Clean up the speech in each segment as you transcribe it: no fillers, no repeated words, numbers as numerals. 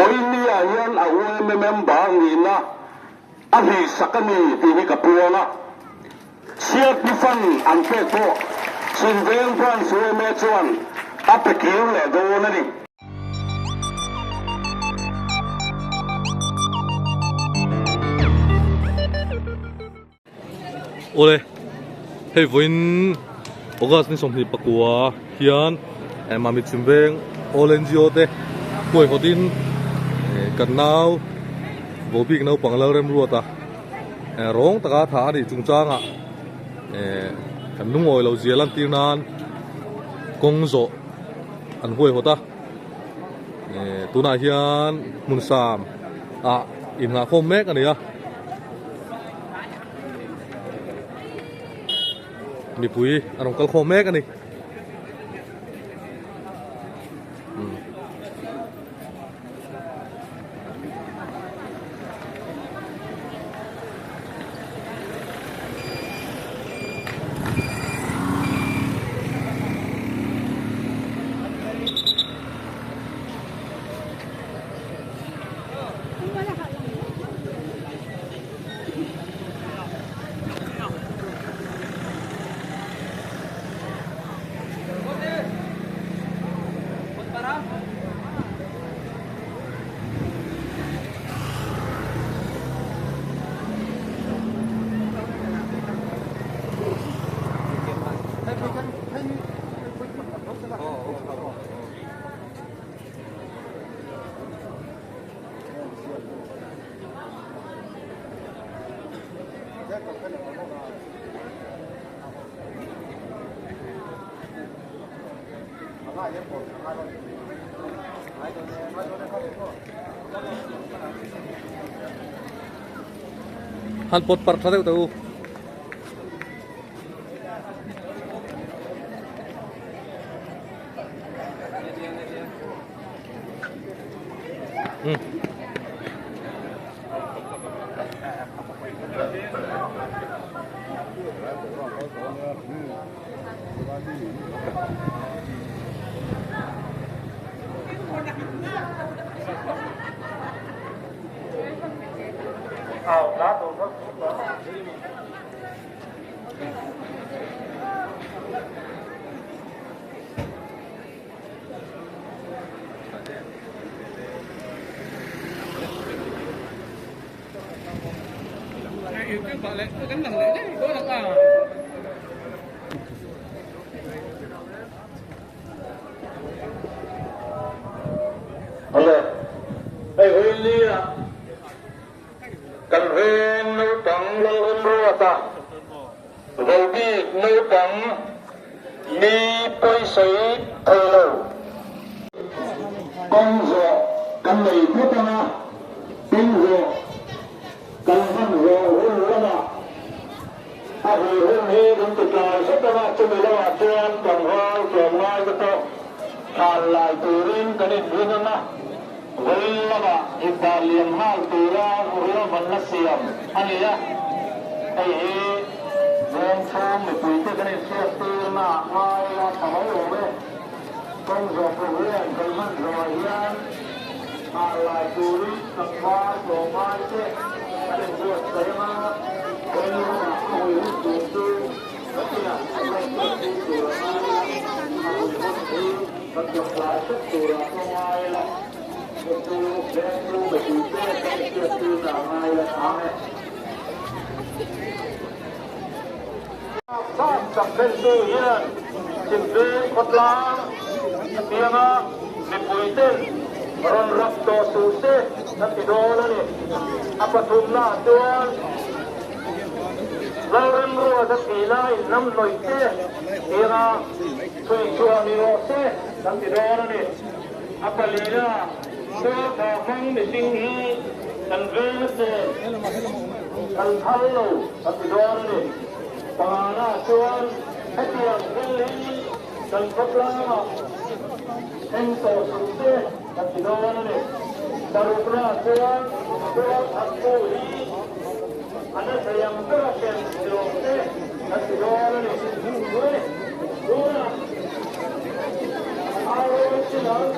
Vawinia hian a yma member nihna a hlihsak a ni tih hi ka puang a. Chhiatni fund an pek pawh Chhimveng Branch yma chuan a pe kir leh dawn a ni. Awle, hei vawiin August ni 24 hian Mamit Chhimveng All NGO te huaihawtin kan nau Bobik naupang Lalremruata rawng taka tha a nih chungchangah kan lungawi lo zia lantir nan kawng zawh an huaihawt a. Tunah hian hmun sam ah innghahkhawm mek a ni a. Mipui an rawn kal khawm mek a ni. Han pawt parh tha deuh teh u. Awle, hei Vawiinnia kan veng naupang Lalremruata vobik naupang mi pawisawi thei lo kawng zawh kan nei phawt ang a, kawng zawh kan hman zawh hun lamah a hui hun hi kan ti tlai zet ang a, chumi lamah chuan tlangval tlawmngai te pawh hlan lai turin kan inring ang a, vawiin lamah indah liam nghal tura ruahmanna siam a ni a, hei hi vengchhung mipuite kan inhriat tirna ah ngai ila tha mai awm e. Kawng zawh program kan hman zawhah hian hlan lai turin tlangval tlawmngai te an inbuatsaih ang a, vawiin lamah a hui hun tur chu Pathian a hriattir pui tur a ngai a, a hui hun hi kan tlawmngai hrep turah pawh ngai ila, chu chu vengtu mipuite kan inhriattirna a ngai ila tha ang e. Zat tak thlentu hian Chhimveng khawtlang pianga mipuiten rawn rap tawh suh se a ti dawn a ni. A pathumnaah chuan Lalremruata thihna inhnamhnawih te pianga chhui chhuah ni rawh se kan ti dawn a ni. A palina Tualtha hmang mihring hi kan veng a chen kan phal lo a ti dawn a ni. Pangana chuan hetiang thil hi kan khawtlangah thleng tawh suh se a ti dawn a ni. Parukna chuan tualthattu hi a na thei ang bera ken ni rawh se a ti dawn a ni. Tunah ROC lam.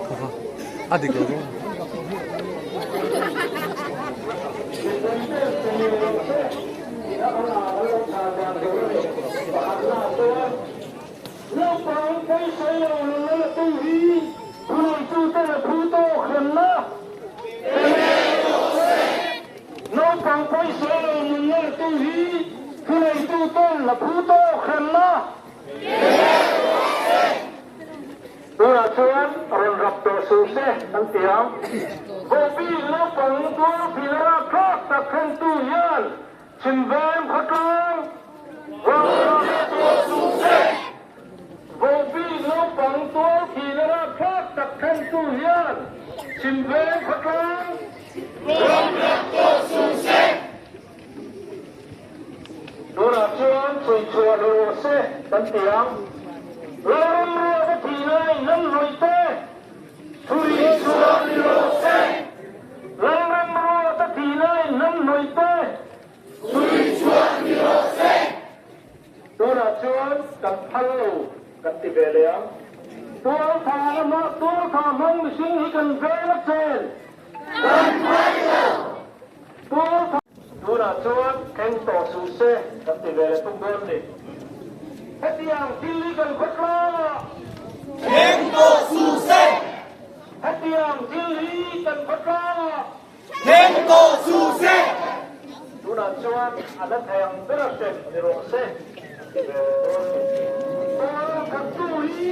Kha kha a dik lo dawn. Naupang pawisa lo nunnertu hi thuneitu ten a phu tawk hremna tunah chuan rawn rap tawh suh se an ti ang. Vohbik naupang tuar thil rapthlak tak thlentu hian Chhimveng khawtlang rawn rap tawh suh se. Vohbik naupang tuar thil rapthlak tak thlentu hian Chhimveng khawtlang Rawn rak tawh suh se! Tunah chuan chhuichhuah ni rawh se kan ti ang. Lalram ruat a thih lai hnam hnawih te chhuichhuah ni rawh se! Lalram ruat a thih lai hnam hnawih te chhuichhuah ni rawh se! Tunah chuan kan phal lo kan ti ve leh ang. Tualtha lama tualtha hmang mihring hi kan vel a chen. Kan phal lo. Tualtha. Tunah chuan thleng tawh suh se kan ti ve leh tum dawn ni. Hetiang thil hi kan khawtlang a. Thleng tawh suh se. Hetiang thil hi kan khawtlang a. Thleng tawh suh se! Tunah chuan a la thei ang ber a hrem ni rawh se a ti ve leh dawn ni. Pawl khattu hi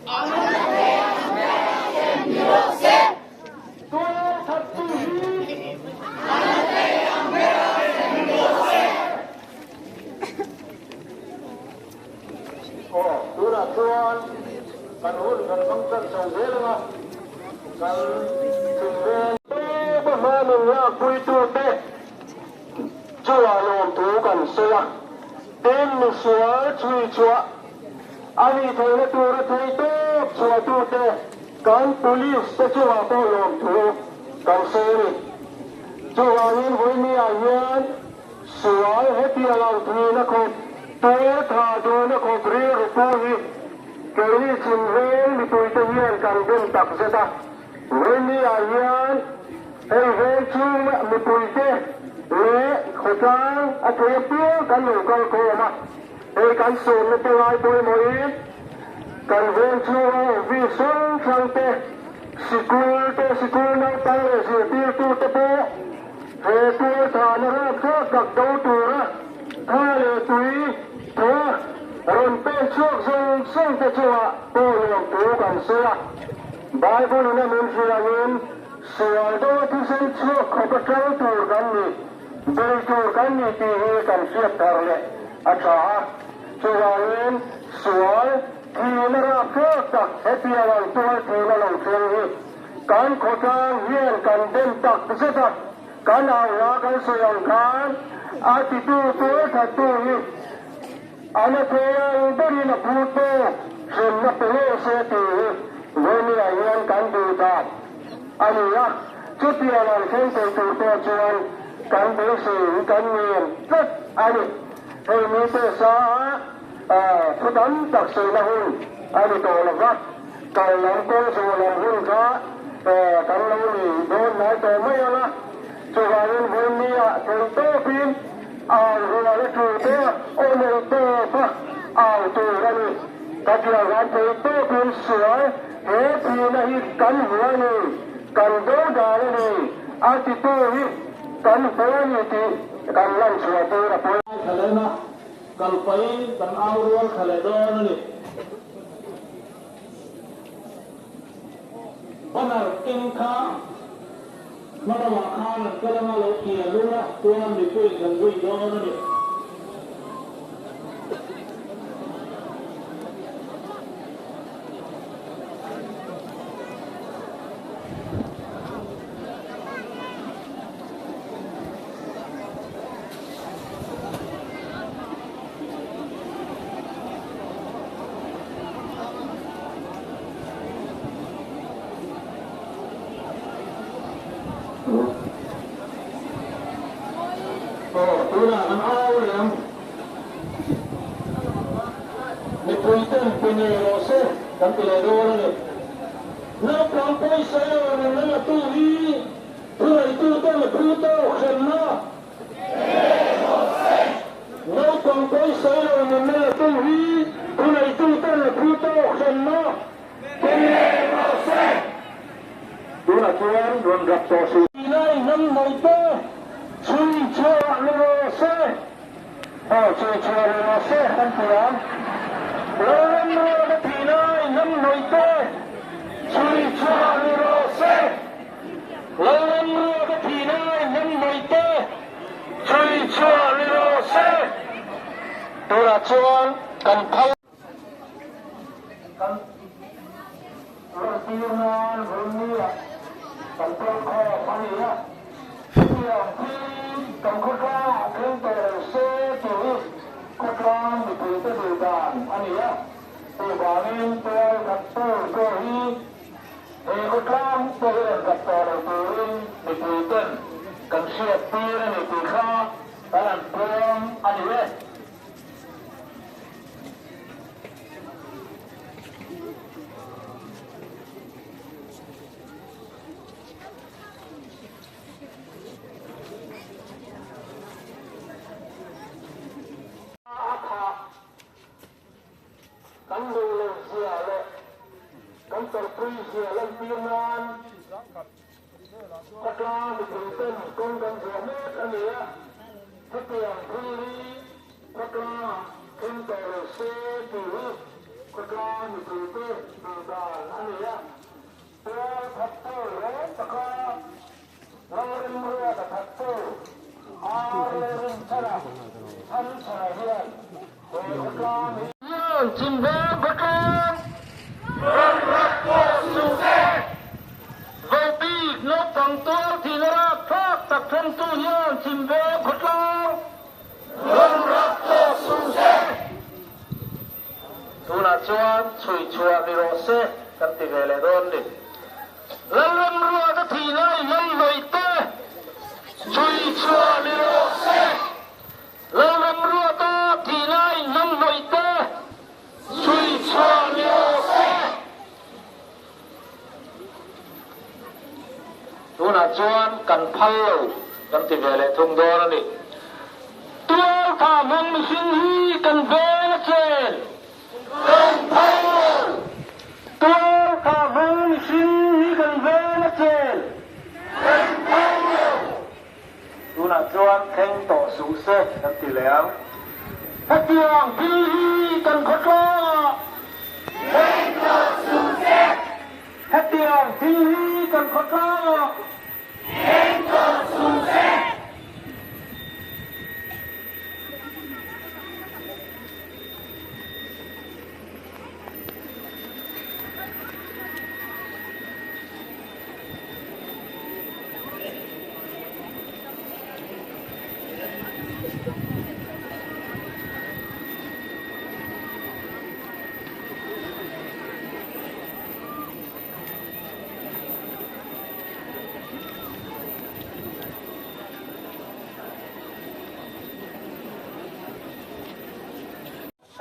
a la thei ang ber a hrem ni rawh se. Pawl khattu hi a la thei ang ber a hrem ni rawh se. Aw, tunah chuan kan hun kan hmang tan chho zel ang a, kan chhungveng tawp a hma min lakpuitute chungah lawmthu kan sawi a, tin misual chhui chhuah a nih theihna tura thei tawp chhuahtute kan police te chungah pawh lawmthu kan sawi a ni. Chuvangin vawinia hian Sual hetiang ang thihna khawp, tuar tha duhna khawp rilru pu hi keini Chhimveng mipuite hian kan dem tak zet a. Vawinia hian hei veng chhung mipuite leh khawtlang a thei apiang kan lo kal khawm a, hei kan sawmna te ngai pawimawhin kan veng chhunga office hrang hrang te, sikul te, sikul naupang leh zirtirtute pawh, He tualthahna rapthlak tak do tura tha leh tui tho rawn pen chhuak zawng zawng te chungah pawh lawmthu kan sawi a. Bible in a min hrilh angin sual deuha thisen chhuak khawp atang tur kan ni, bei tur kan ni tih hi kan hriat thar leh a tha a. Chuvangin sual thihna rapthlak tak hetiang ang tual thihna lo thleng hi Kan khawtlang hian kan dem tak zet a, kan au a kan sawi ang khan a titu tualthattu hi a na thei ang berin a phut tawk hremna pe ngei se tih hi Vawnia hian kan duh dan a ni a, chutiang ang thleng thei tur pawh chuan kan beisei hi kan ngen tlat a ni. Hei mite sa a thu tam tak sawina hun a ni tawh lo va. Kal lam kawng zawh lam hun kha kan lo ni dawn hnai tawh mai ang a, chuvangin vawinia thei tawpin au rual a tul te a, aw nei tawp a au tur a ni. Ka tia khan thei tawpin sual he thihna hi kan hmu a ni, kan do dan a ni, a titu hi kan hmu a ni tih kan lan chhuah tir a pawi. Thlalena kalpain kan au rual thla leh dawn a ni. Banner keng kha hma lamah khan an kal anga lo kian lur a, chuan mipuiin kan zui dawn a ni. Aw, tunah kan au leh ang. Mipui ten pe ngei rawh se kan ti leh dawn a ni. Naupang pawisa lo nunna la tu hi thuneituten a phu tawk hremna Naupang pawisa lo nunna la tu hi thuneituten a phu tawk hremna pe rawh se. Tunah chuan rawn rap tawh suh. Lai hnam mai te chhui chhuah ni rawh se. Aw chhui chhuah ni rawh se kan ti ang. Lalram ruat a thih lai hnam mai te chhui chhuah ni rawh se. Lalram ruat a thih lai hnam mai te chhui chhuah ni rawh se. Tunah chuan kan phal. Kan lantir nan Vunnia kan kal khawm a ni a, hetiang hi kan khawtlangah thleng tawh lo se tih hi khawtlang mipuite duh dan a ni a, chuvangin tual khattu pawh hi he khawtlang te hi rawn khat tawh lo turin mipuiten kan hriattir a ni tih kha kan han puang a ni e. A thah kan duh lo zia leh kan tawrhpui zia lantir nan Khawtlang mipui ten kawng kan zuah mek a ni a, hetiang thil hi khawtlangah thleng tawh lo se tih hi khawtlang mipui te duh dan a ni a. Tual thattu reng taka Lalremruata thattu Ar Lalrinchhana Chhanchhana hian he khawtlang hi Hian Chinveng khawtlang rawn rak pawh suh se. Vobik naupang tual thihna rak thlak tak thlengtu hian Chinveng khawtlang rawn rak pawh suh se. Tunah chuan chhui chhuah ni rawh se kan ti ve leh dawn ni. Lalramruata thihna i hnamhnawih te chhui chhuah ni rawh se. Lalramruata thihna i hnamhnawih te chhui chhuah ni rawh se. Tunah chuan kan phal lo kan ti ve leh thung dawn a ni. Tualtha hmang mihring hi kan veng a chen. Kan phal lo. Tualtha hmang mihring hi kan veng a chen. Kan phal lo. Tunah chuan thleng tawh suh se kan ti leh ang. Hetiang thil hi kan khawtlangah thleng tawh suh se. Hetiang thil hi kan khawtlangah thleng tawh suh se.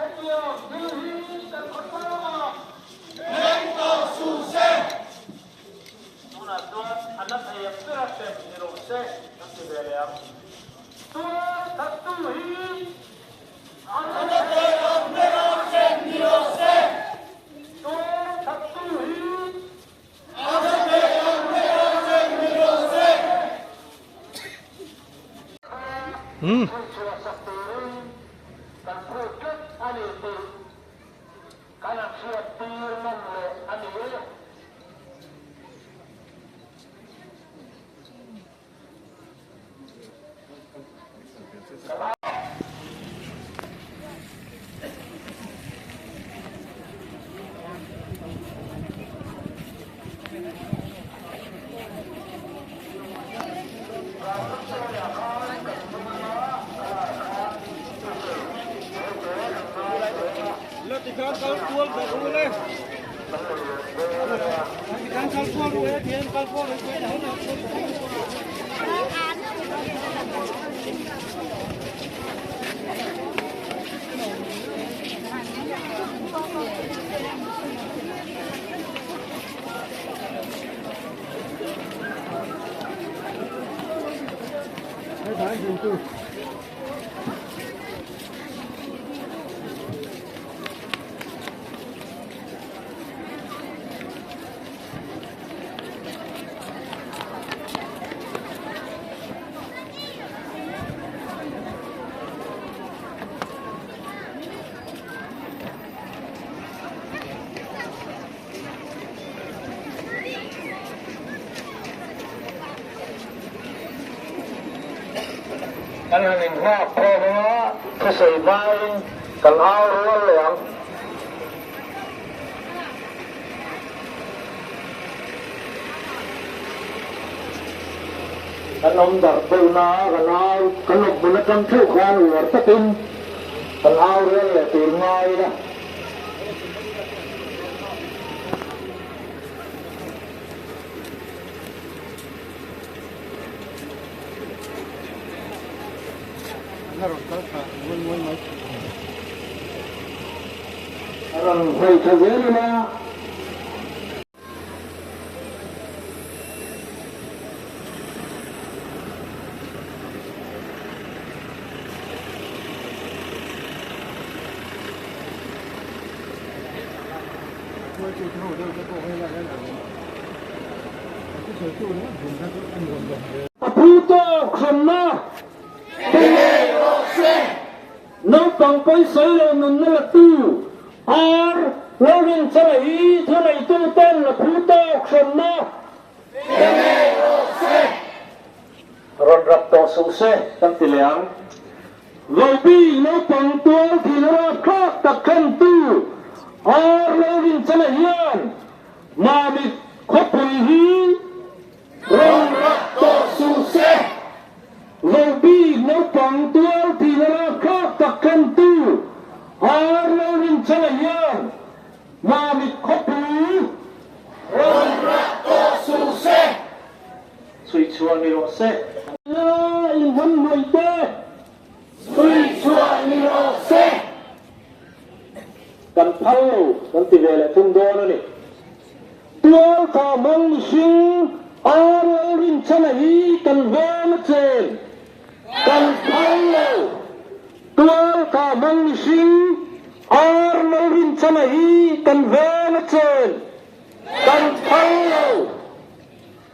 Hetiang thil hi kan khawtlangah thleng tawh suh se. Tunah chuan a la thei ang ber a hrem ni rawh se kan ti ve leh ang. Tual thattu hi a la thei ang ber a hrem ni rawh se. Tual thattu hi a la thei ang ber a hrem ni rawh se. Chhuahsak turin kan phut tlat a ni tih kan han hriat tir ngam leh a ni e. Kan han inhmuak khawm anga thusawi hmain kan au rual leh ang. Kan awm darh deuhna a kan au kan awm hmun atang theuh khan uar takin kan au rual leh tur ngai ila. A rawn hawi tha zel ila. A phu tawk hremna pe ngei rawh se. Naupang pawisawi lo nunna la tu ar lo rinchana hi thuneitu ten a phu tawk hremna pe ngei rawh se. Rawn rap tawh suh se kan ti leh ang. Vopi naupang tual thil rapthlak tak thlentu ar lo rinchana hian Mami khawpui hi rawn rap tawh suh se. Vopi naupang tual thil rapthlak tak thlentu ar lo rinchana hian Mami khawpui rawn rap tawh suh se. Chhui chhuah ni rawh se. La in hman hmawih te. Chhui chhuah ni rawh se. Kan phal lo kan ti ve leh thung dawn a ni. Tual tha hmang mihring ar lal rinchhana hi kan veng a chen. Kan phal lo. Tual tha hmang mihring ar lal rinchhana hi kan veng a chen. Kan phal lo.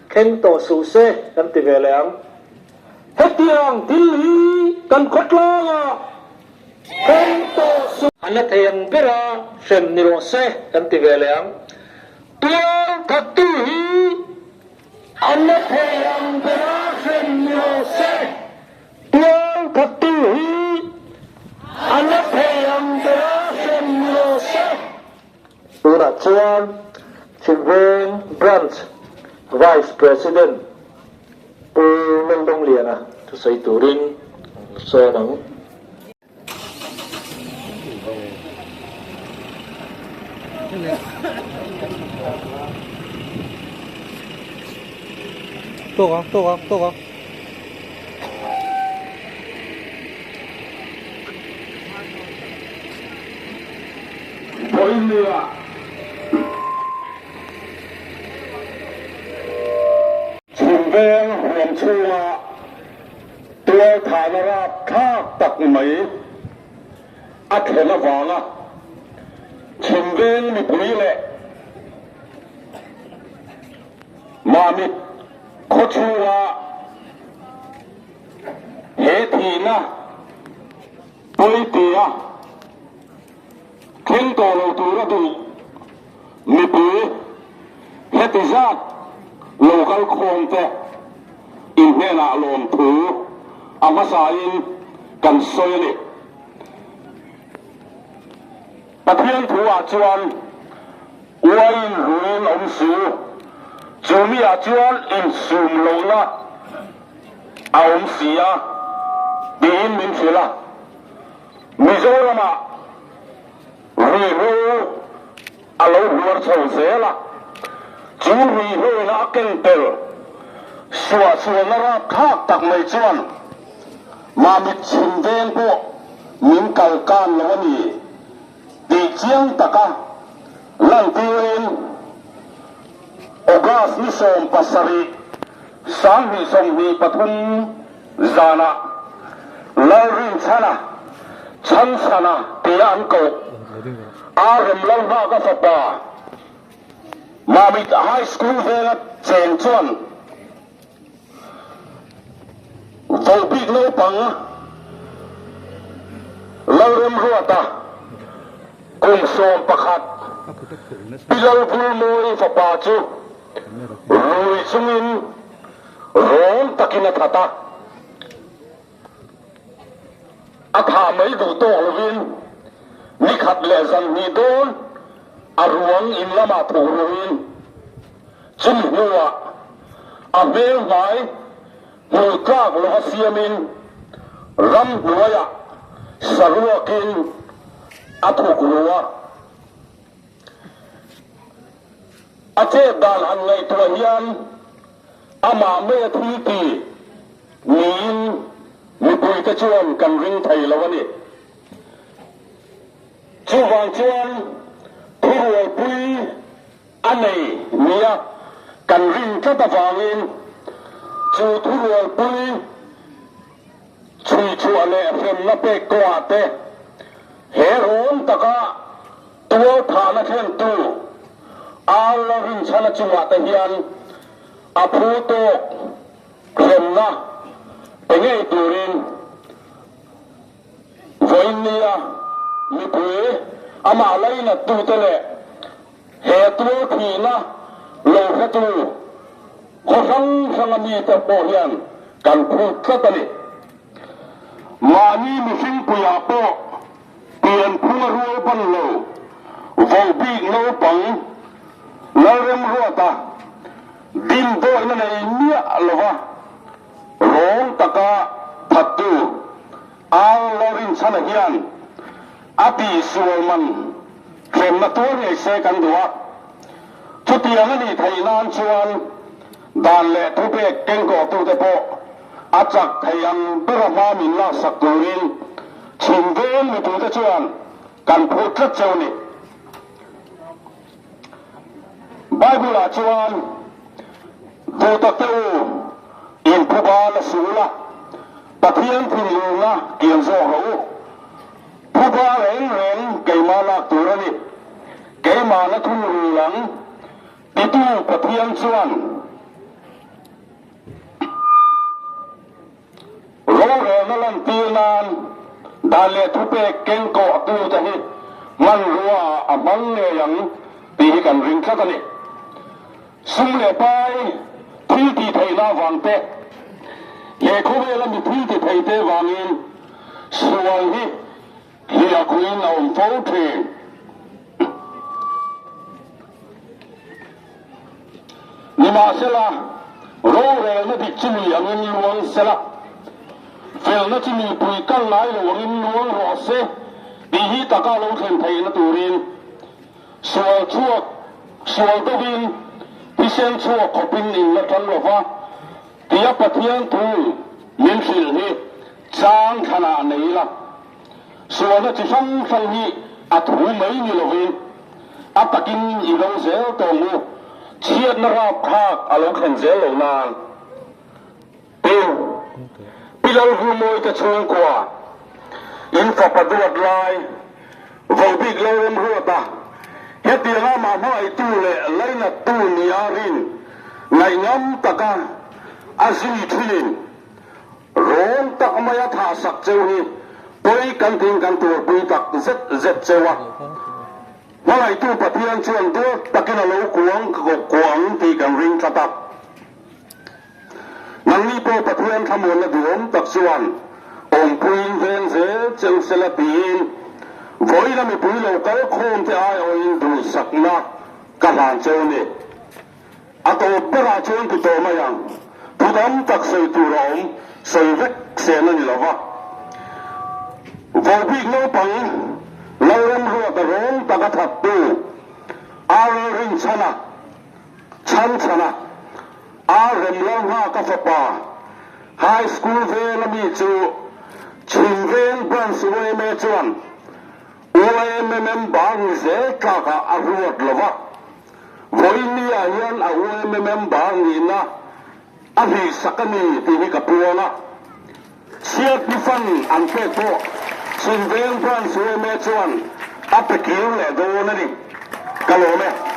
Thleng tawh suh se kan ti ve leh ang. Hetiang thil hi kan khawtlang ah thleng tawh suh. A la thei ang bera hrem ni rawh se kan ti ve leh ang. Tual thattu hi a la thei ang bera hrem ni rawh se. Tual thattu hi a la thei ang bera hrem ni rawh se. Tunah chuan Chhimveng Branch Vice President Pu Laldongliana thusawi turin an sawm ang. Tawk ang, tawk ang, tawk ang. Vawinia Chhimveng huam chhunga tualthahna rapthlak tak mai a thlen avanga Chhimveng mipui leh Mamit khawchhunga he thihna Pawitea thleng tawh lo tura duh mipui heti zat lo kal khawm te in hnenah lawmthu a hmasain kan sawi a ni. Pathian thu ah chuan uaiin ruin awm su, chu mi ah chuan insum lohna a awm si a tiin min hrilh a. Mizoramah ruihhlo a lo hluar chho zel a, chu ruihhloin a ken tel suahsualna rapthlak tak mai chuan Mamit chhim veng pawh min kalkan lo a ni tih chiang taka lantirin August ni 17, 2023. Zanah Lalrinchhana, Chhanchhana tia an koh, RM Lalnghaka fapa, Mamit High School venga cheng chuan Vohbik naupang Lalremruata kum 11 Pi Lalvulmawii fapa chu rui chungin Rawng takin a that a, a thah mai duh tawk lovin ni khat leh zan hnih dawn a ruang in lamah thuk ruhin chumi hnuah a hmel hmai hmuh tlak lova siamin ram hnuaiah saruakin a thuk ru a. A chet dan han ngaihtuah hian amah mai a thil ti niin mipuite chuan kan ring thei lo a ni. Chuvang chuan thurualpui a nei nia kan rin tlat avangin chu thurualpui chhuichhuah leh hremna pek kawngah te he rawn taka Tualthahna thlentu Arla Rinchhana chungah te hian a phu tawk hremna pe ngei turin vawiin nia mipui amah lainattute leh he tualthihna lo hretu khaw hrang hranga mite pawh hian kan phut tlat a ni. Mahni mihringpuiah pawh pianphung a rual ban lo, vohbik naupang Lalremruata dimdawihna nei miah lova rawng taka thattu Al Lalrinchhana hian a tihsual man hremna tuar ngei se kan duh a. Chutiang a nih theih nan chuan dan leh thupek kengkawhtute pawh a chak thei ang bera hma min laksak turin chhim veng mipuite chuan kan phut tlat cheu ni. Bible-ah chuan, Duhtakte u, inphuba la suh ula, Pathian thinlungna kian zawk rawh u. Phuba reng reng keimah lak tur a ni. Keimahna thungrul ang titu Pathian chuan rorelna lantir nan dan leh thupek kengkawhtute hi hmanrua ah a hmang ngei ang tih hi kan ring tlat a ni. Sum leh pai thil tih theihna avang te, he khawvela mi thil ti thei te vangin sual hi hliahkhuin a awm fo thin. Nimahsela, rorelna dik chu lui angin luang sela, felna chu mipui kal ngai lo angin luang rawh se tih hi taka lo thlen theihna turin Sual chhuak, sual deuhin thisen chhuak khawpin in la ṭang lo va, tia Pathian thu min hrilh hi chang thlanah nei ila. Sualna chi hrang hrang hi a thu mai ni lovin a takin i lo zel tawh ang u, chhiatna rapthlak a lo thlen zel lo nan. Tin, Pi Lalvulmawite chhungkua in fapa duat lai Vohbik Lalremruata hetianga amah hmangaihtu leh lainattu nia rin ngaihngam taka a zui thinin rawn tak maia thahsak cheu hi pawi kan tiin kan tuarpui tak zet zet cheu a. Hmangaihtu Pathian chuan duat takin a lo kuang kuang tih kan ring tlat a. Nangni pawh Pathian thlamuanna duhawm tak chuan awmpuiin veng zel che u sela tiin vawiina mipui lo kal khawm te aiawhin duhsakna ka hlan che u ni. A tawp berah chuan ti tawh mai ang, thu tam tak sawi tur a awm, sawi vek sen a ni lo va. Vohbik naupang Lalremruata rawng taka thattu RL Rinchhana, Chhan chhana a rem lo nghak a fapa High School veng a mi chu Chhim Veng Branch yma chuan yma member ni zel tlakah a ruat lo va, vawiin ni ah hian a yma member nihna a hlihsak a ni tih hi ka puang a. Chhiatni Fund an pek pawh Chhimveng Branch yma chuan a pe kir leh dawn a ni. Ka lawm e.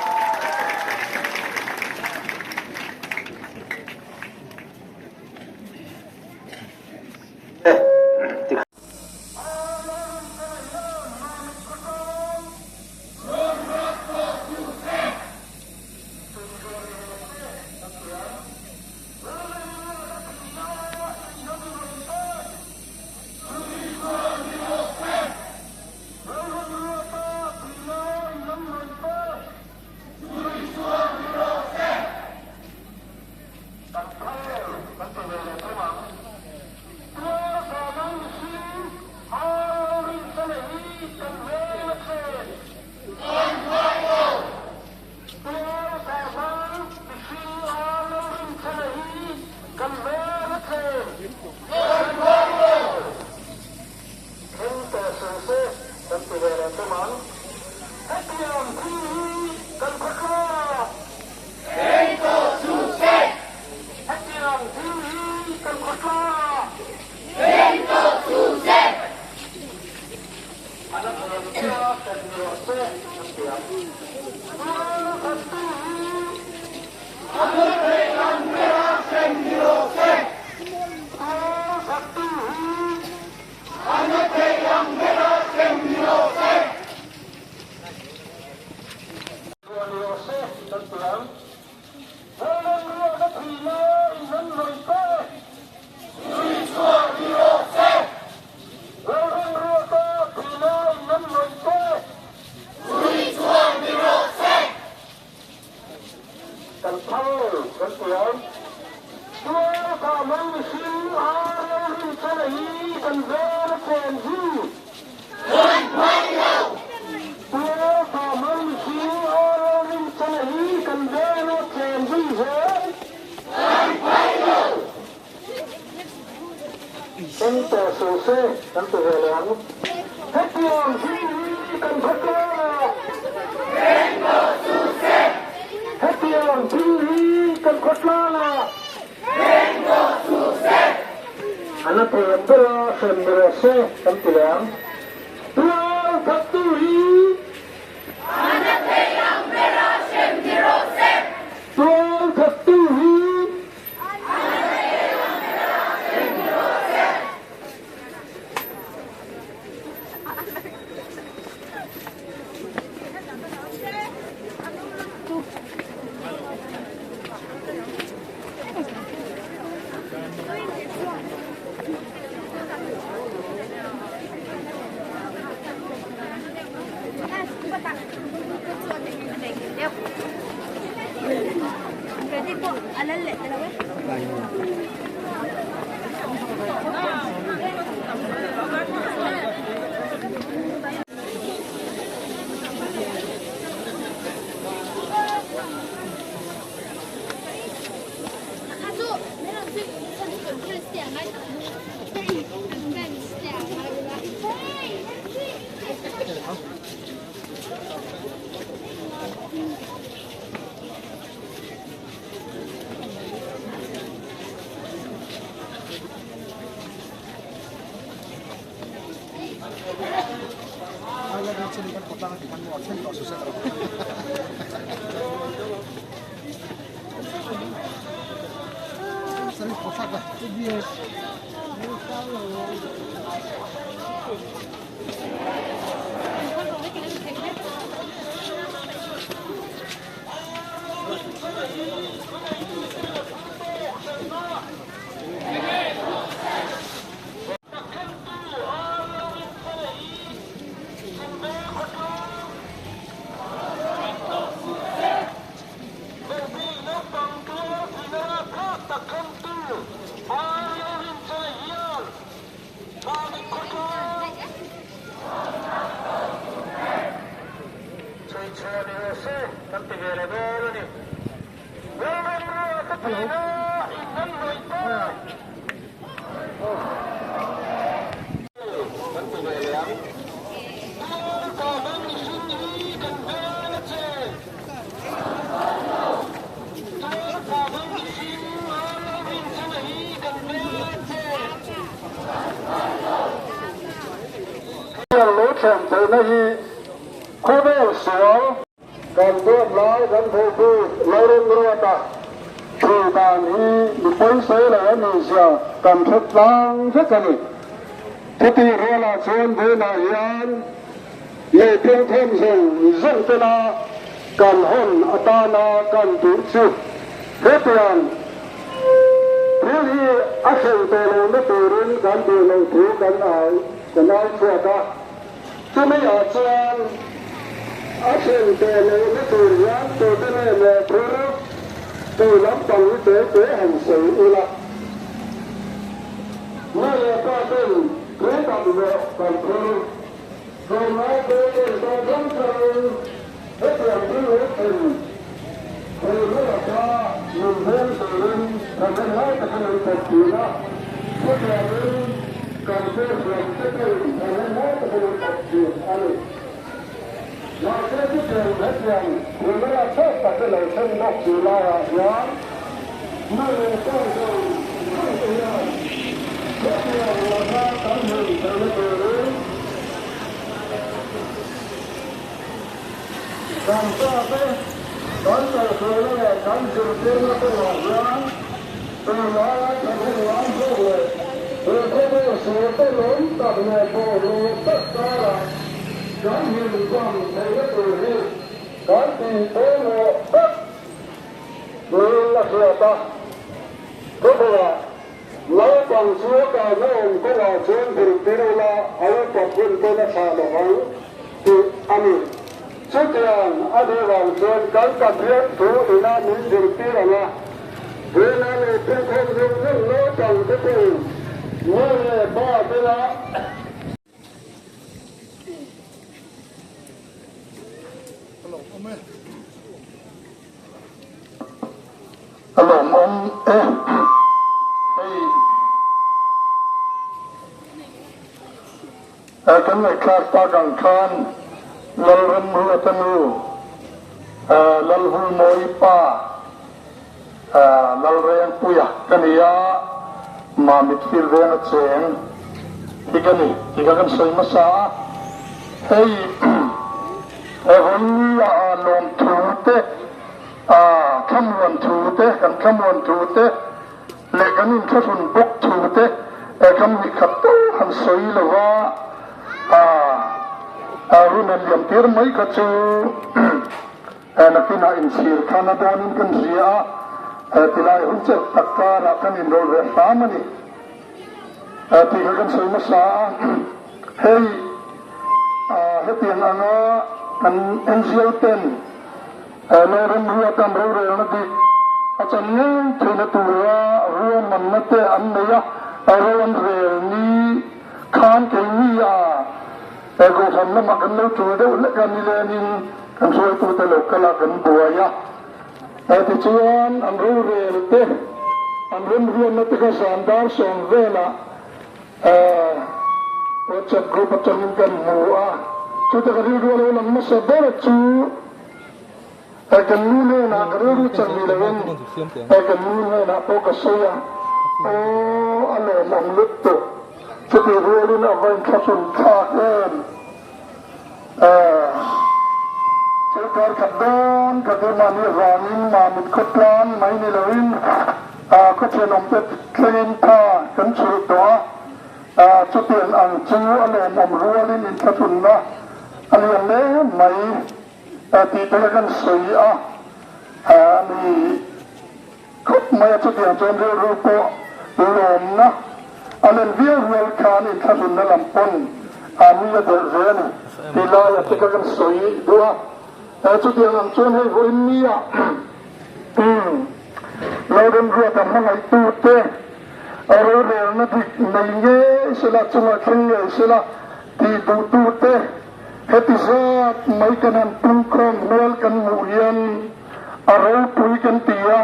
thlen theihna hi khawvel sual kan duat lai kan hmuhtu Lalremruata thih dan hi mi pawisawi lo a nih zia kan hre tlang vek a ni. Chutih rualah chuan vawiinah hian lei phengkhawm zawng zawng tena kan hawn atana kan duh chu hetiang thil hi a hreng tawh lohna turin kan duh loh thu kan au kan au chhuak a. Chumi ah chuan a hreng tawh lohna tur hian tute nge maw phur tih lampang hi te te han sawi ula. Nu leh pa ten thu tak zawh kan phur. Tlawmngai pawl ten tawh dang thlangin hetiang thil lo thlen theihna laka min veng turin thahnemngai takin an thawk thin a, chutiangin kan Kohhran te pawhin thahnemngai takin an thawk thin a ni. Mahse chutiang hetiang thilna rapthlak tak hi lo thlen bawk si laiah hian nu leh pa zawng zawng te hian hetiang laka kan hmuh theihna turin kan pa te, kan kalhruaina leh kan zirtirna kawngah hian tunlaia thahnemngai zawk leh he khawvel sual te lawm tak leh bawlhhlawh tak karah Kan himzam theihna tur hi kan tih pawimawh tak niin a hriat a. Khawvelah naupang chu a kaina awm kawngah chuan zirtir ula a upat hun pawn a thlah lo ang tih a ni. Chutiang a nih vang chuan kan Pathian thu ina min zirtir ang a, Vena leh thilkhawm zawng zawng naupang te pawhin nu leh pa tena, A lawmawm e. Hei kan ngaihthlak tak ang khan Lalremruata nu, Lalhulmawi pa, Lalrengpuia ka ni a, Mamit field venga cheng hi ka ni tih kha kan sawi hmasa a. Hei vawiin ah lawmthu te, thlamuan thu te, kan thlamuan thu te leh kan inthlahrun bawk thu te kan nih khat tal han sawi lo va, run han liam tir mai kha chu. Nakinah inchhir khan a dawnin kan hria a, tilai hun chelh tak karah kan inrawlh ve hram a ni tih kha kan sawi hmasa a. Hei hetiang anga kan NGO ten Lawrem ruatan rorelna dik a chan ngei theihna tura ruahmanna te an nei a, ro an rel ni khan keini a He kohhran lamah kan lo tul deuh hlek a, nilenin kan hruaitute lo kal a, kan buai a. Tichuan, an rorel te, an remruatna te kha zan dar sawm velah WhatsApp group atangin kan hmu a. Chutah ka rilru a lo lang hmasa ber chu kan nu hnenah ka rilru chan ni loin kan nu hnenah pawh ka sawi a, Aw, a lawmawm lutuk. Chutih rualin a va inthlahrun thlak em? Sorkar khat dawn ka ti mahni avangin Mamit khawtlang mai ni loin khaw thenawmte thlengin tha kan chhulh tawh a, chutiang ang chu a lawmawm rualin inthlahrunna a lian hle mai tih te kan sawi a ni. Khawp mai a chutiang chuan rilru pawh lawmna a len viau rual khan inthlahrunna lam pawn a mi a delh ve a ni ti lai a te kha kan sawi duh a. Chutiang ang chuan hei vawiin nia Lalremruata hmangaihtute rorelna dik nei ngei sela chungah thleng ngei sela tih duhtute heti zat mai kan han pungkhawm hmel kan hmuh hian A ropui kan ti a,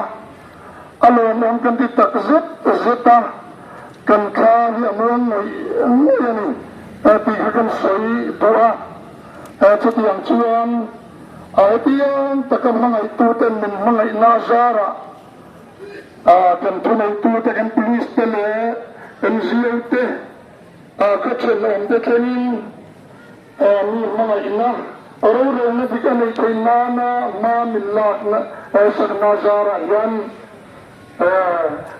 a lawmawm kan ti tak zet zet a, kan thla hi a muang ngawih ngawih a ni tih kha kan sawi duh a. Chutiang chuan a hetiang taka hmangaihtuten min hmangaihna zarah kan thuneitute, kan police te leh NGO te, ka thenawmte thlengin. Mi hmangaihna, rorelna dik a neih theih nana hma min lakna sakna zarah hian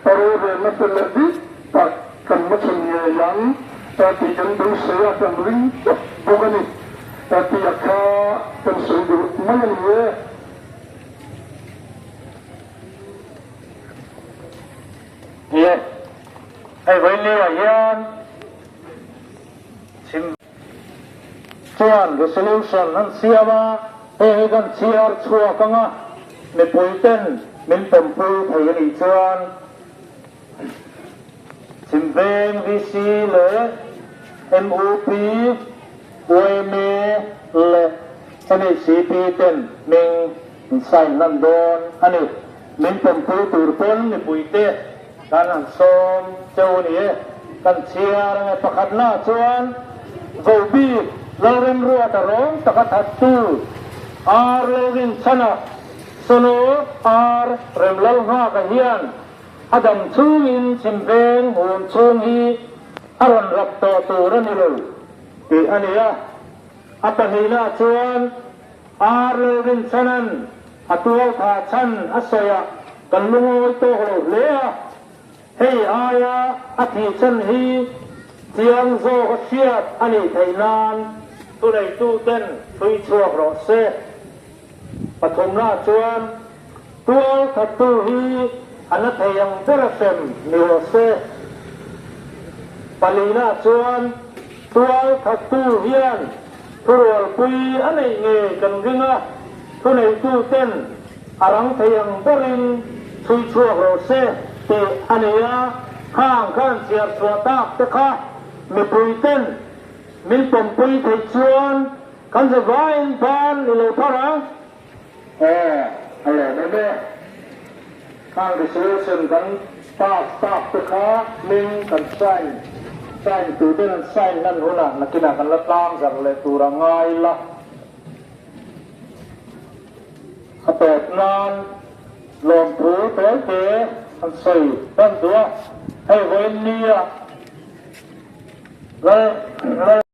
rorelna fel leh dik tak kan hmachhawn ngei ang tih kan beisei a, kan ring tlat bawk a ni tih a kha kan sawi duh mai a ni e. Ni e, hei vawiin hian Chhim chuan resolution an siam a, hei hi kan chhiar chhuak ang a, mipui ten min pawmpui thei a nih chuan Chhim Veng VC leh MUP, yma leh NHCP ten hming min sign lan dawn a ni. Min pawmpui tur pawn mipui te kan han sawm cheu a ni e. Kan chhiar ang e pakhatna chuan Vobik Lalremruata rawng taka thattu Ar Lalrinchhana Sono Ar Remlalnghaka hian a dam chhungin chhimveng huam chhung hi a rawn rap tawh tur a ni lo tih a ni a. A pahnihna chuan Ar Lalrinchhanan a tual thah chhan a sawi a, kan lungawi tawk lo hle a, hei aia a thih chhan hi chiang zawk a hriat a nih theih nan thuneituten hrui chhuak rawh se. Pathumna chuan tual thattu hi a na thei ang ber a hrem ni rawh se. Palina chuan tual thattu hian Thurualpui a neih ngei kan ring a, thuneituten a rang thei ang berin chhui chhuak rawh se tih a ni a, khang khan chhiar chhuah tak te kha mipuiten min pawmpui theih chuan kan zavaiin ban i lo phar ang. Aw, a lawm em e. Khang resolution kan pass tak te kha hming kan sign, sign tu ten an sign hlan hunah nakinah kan la tlang zarh leh tur a ngai la. A tawp nan lawmthu tawi te an sawi hman duh a, hei vawiin nia lal lal.